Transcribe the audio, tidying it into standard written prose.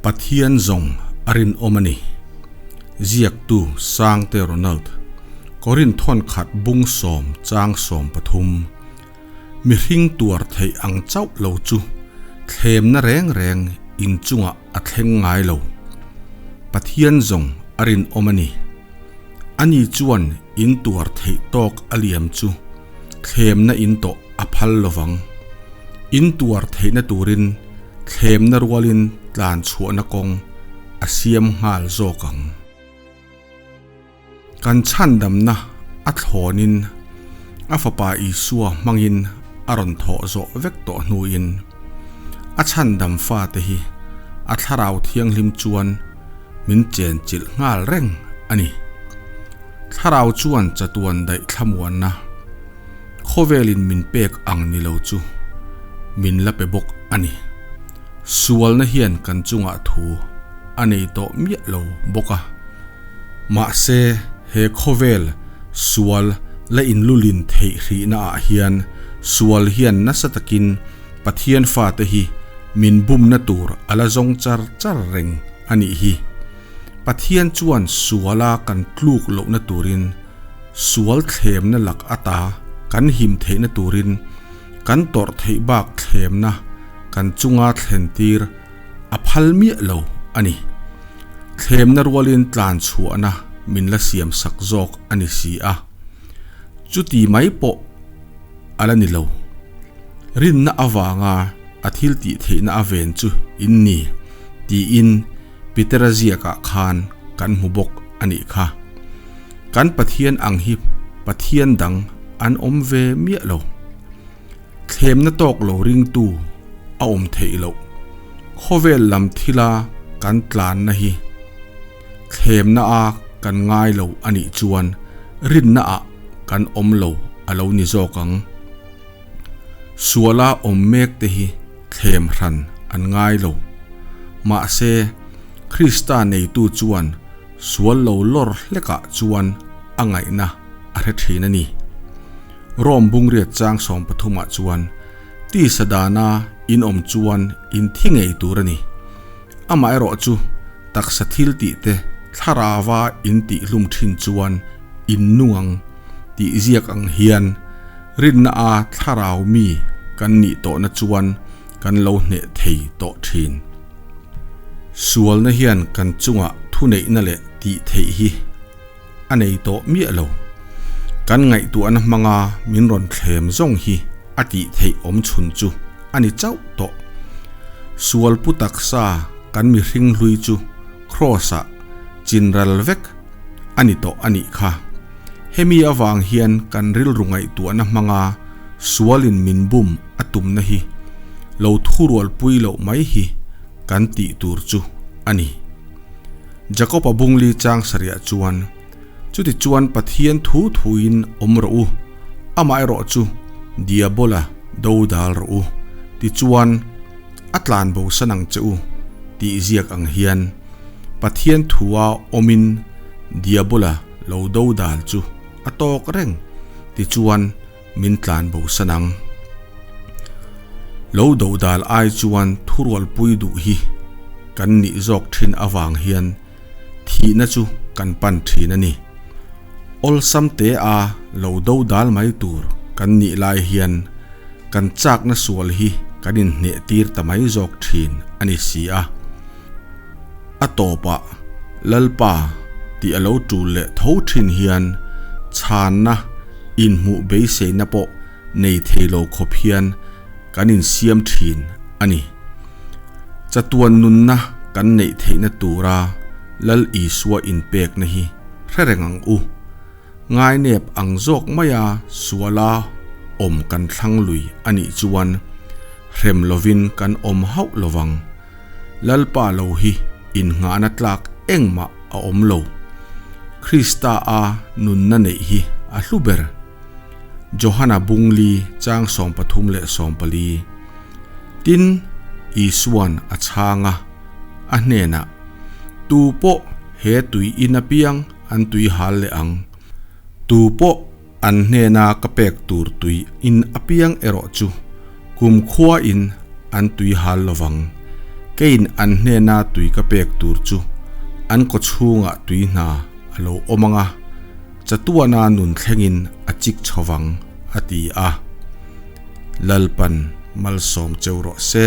Pathian zawng a rinawm a ni. Ziaktu Sangte Ronald, Korin thawnkhat bung sawm chang 13. Mihring tuar theih ang chauh lo chu thlemna reng reng inchungah a thleng ngai lo. Pathian zawng a rinawm a ni. Ani chuan in tuar theih tawk a liam chu thlemna in tawh a phal lovang. In tuar theihna turin thlemna rualin tlan chhuahna kawng a siam nghal zawk ang. Kan chhandamna a thlawnin a Fapa Isua hmangin a rawn thawh zawh vek tawh hnuin a chhandam fate hi a Thlarau Thianghlim chuan min chenchilh nghal reng a ni. Thlarau chuan chatuan daih thlamuanna khawvelin min pek ang ni lo chu min la pe bawk a ni. Sualna hian kan chungah thu a nei tawh miah lo bawk a. Mahse, he khawvel sual la inlulin theih hrihna ah hian sual hian nasa takin Pathian fate hi min bumna tur a la zawng char char reng a nih hi. Pathian chuan suala kan tluk lohna turin, sual thlemna lak ata kan him theihna turin kan tawrh theih bak thlemna kan chunga thlen tir a phal miah lo a ni. Thlemna rualin tlan chhuahna min la siam sak zawk a ni si a. Chuti mai pawh a la ni lo. Rinna avanga a thil tih theihna a ven chu in ni tiin Petera ziakah khan kan hmu bawk a nih kha. Kan Pathian ang hi Pathian dang an awm ve miah lo. Thlemna tawk lo ringtu a awm theih loh. Khawvel lam thila kan tlanna hi thlemna a kan ngai lo a nih chuan rinna ah kan awm lo a lo ni zawk ang. Suala awm mek te hi thlem hran an ngai lo. Mahse, Krista neitu chuan sual lo lawr hlekah chuan a ngaihna a hre thin a ni. Rome bungriat chang 13 ah chuan tisa dana in awm chuan in thi ngei tur a ni. Amaherawhchu taksa thil tih te thlarava in tih hlum thin chuan in nung ang tih ziak ang hian rinna a thlarau mi kan nih tawhna chuan kan lo hneh thei tawh thin. Sualna hian kan chungah thuneihna leh tih theih hi a nei tawh miah lo. Kan ngaihtuahna hmanga min rawn thlem zawng hi a tih theih awm chhun chu a ni chauh tawh. Sual pu taksa kan mihring hlui chu Kraws-ah chinral vek a ni tawh a nih kha. Hemi avang hian kan rilru ngaihtuahna hmanga sualin min bum a tumna hi lo thurualpui loh mai hi kan tih tur chu a ni. Jakob-a bungli chang sarih chuan, Chuti chuan Pathian thu thuin awm rawh u, amaherawh chu Diabola do dal rawh u, tichuan a tlan bosan ang che u, tih ziak ang hian Pathian thua awmin Diabola lo do dal chu a tawk reng, tichuan min tlan bosan ang. Lo do dal ai chuan thurualpui duh hi kan nih zawk thin avang hian thihna chu kan pan thin a ni. Awlsam te a lo do dal mai tur kan nih lai hian kan chakna sual hi kan inhneh tir ta mai zawk thin a ni si a. A tawpah Lalpa tih a lo tul leh tho thin hian chhanna inhmuh beiseina pawh nei thei lo khawp hian kan insiam thin a ni. Chatuan nunna kan neih theihna tura Lal Isua inpekna hi hre reng ang u. Ngainep ang zawk maia suala awm kan thlang lui a nih chuan hrem lovin kan awm hauh lovang. Lalpa lo hi innghahna tlak engmah a awm lo. Krista a nunna neih hi a hlu ber. Johana bungli chang 13 leh 14. Tin, Isuan a chhang a, a hnenah, Tu pawh he tui in apiang an tui hal leh ang. Tu pawh an hnena ka pek tur tui in apiang erawh chu kumkhua in an tui hal lovang. Keiin an hnena tui ka pek tur chu an kawchhungah tui hna a lo awm ang a, chatuana nun thlengin a chik chho vang, a ti a. Lalpan malsawm cheu rawh se.